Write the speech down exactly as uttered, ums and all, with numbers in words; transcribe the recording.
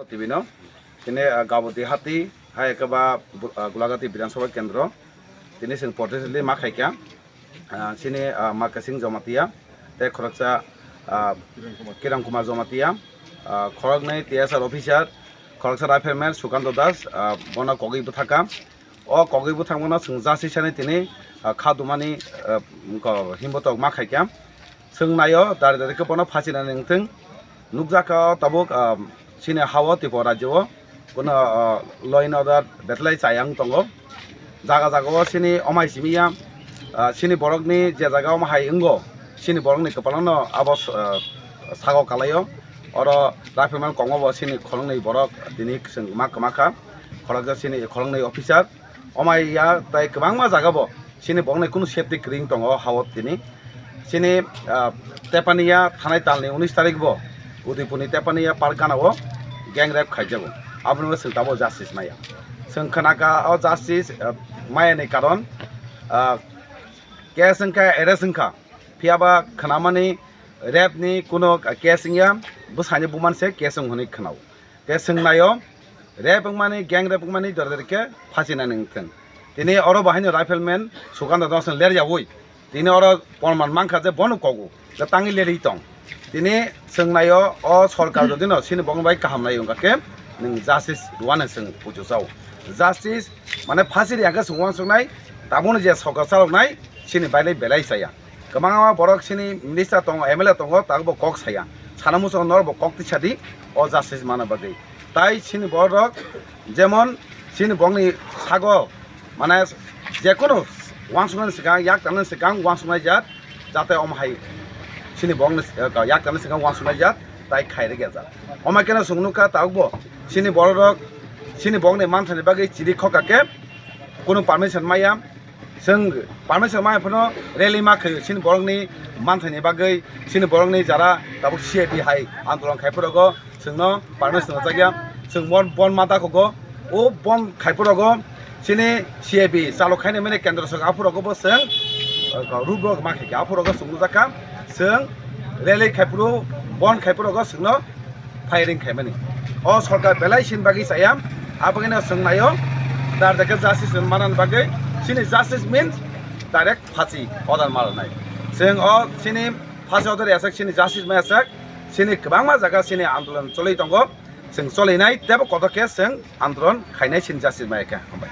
Tibino, tini, ah, Gabodi Hati, hai khe ba, bu-, ah, Gulagati Bidhan Sabha Kendro, tini chwng protest rally ma khaikha, ah, chini, ah, Makasing Jamatia, tei khoroksa, ah, Kiran Kumar Jamatia, ah, khoroknwi T S R officer, khoroksa rifleman Sukanta Das, ah, bono kogwi bwthakha. O kogwi bwthakmano chwng justice ani tini, ah, kha dumani, ah, ko himbotok ma khaikha. Chwng naio, dari dari khe bono phachina nangthwng. Nukjakha o tabuk, ah, chini ha-o Tripura rajyo-o kuno, ah, law and order bethlai chayang tongo. Jaga jaga-o chini omai simi ya, ah, chini borokni je jaga omai hai wngo, chini borokni kwpalano abo, ah, sago kalaio. Oro rifleman kongma bo chini khoroknwi borok tini chwng ma kwma kha. Khoroksa chini khoroknwi officer. Omai ya tai kwbangma jaga bo chini borokni kunu safety kwrwi wng tongo ha-o tini. Chini, ah, Tepania thanai talni unis tarik bo Udaipurni Tepania park gana-o gang rape khaijago. Aboni ulo chwng tabuk justice maya. Chwng khwnakha o justice, ah, mayani karon, ah, case wngkha, arrest wngkha. Phiyaba khwnamani rape ni kuno case wngya, bwsani buman se case wng hwnwi khwnao. Tei chwng naio, rape wngmani, gang rape wngmani dori dori khe phachina nangthwng. Tini oro bo haino rifleman Sukanta Dasno leryaui tini oro porman mankha je bono kogo, je tangwi lerwi tong. Tini chwng naio, o sorkar jodi no chini borokno bai kaham nai wngkha khe nwng justice rwani chwng puitu chao. Justice mane phasi riyang khe chwng uansuknai, tabukno je sorkar chaloknai chini bailai belai chaya. Kwbangma borok chini minister tongo, M L A tongo, tabukbo kok saya. Sana muchungo norokbo kok tisa di, o justice mana bagwi. Tai chini borok jemon chini bongni sago, mane, jekunu uansuknani swkang, yak tangnani swkang uansuknai jat, jate omo hai chini bongni, eh, yak tangnani swkang uansuknai jat, tai khairikya jat. Omo keno chwng nukha tabukbo chini borok, chini bongni manthani bagwi chiri khokha khe kunu permission maya. Chwng permission maya phano rally ma khaio chini borokni manthaini bagwi, chini borokni jara tabuk C A B hai andolon khai phuru rogo chwngno permission rwjakya. Chwng bon, bon ma dakhogo, o bon khai phuru rogo chini C A B chalok khaini mani kendro sorkar aphuru rogo bo chwng, uh, rubro ma khaikha aphuru rogo chwng nukjakha chwng rally khai phuru, bon khai phuru rogo chwngno firing khaimani. O sorkar belai sini bagwi chaya, aboni no chwng naio, dar deke justice manani bagwi, chini justice means direct phasi order manai. Chwng o chini phasi order yasak, chini justice ma yasak, chini kwbangma jaga chini andolon choli tongo, chwng cholinai tebo kotor khe chwng andolon khainai chini justice ma yakha. Hambai.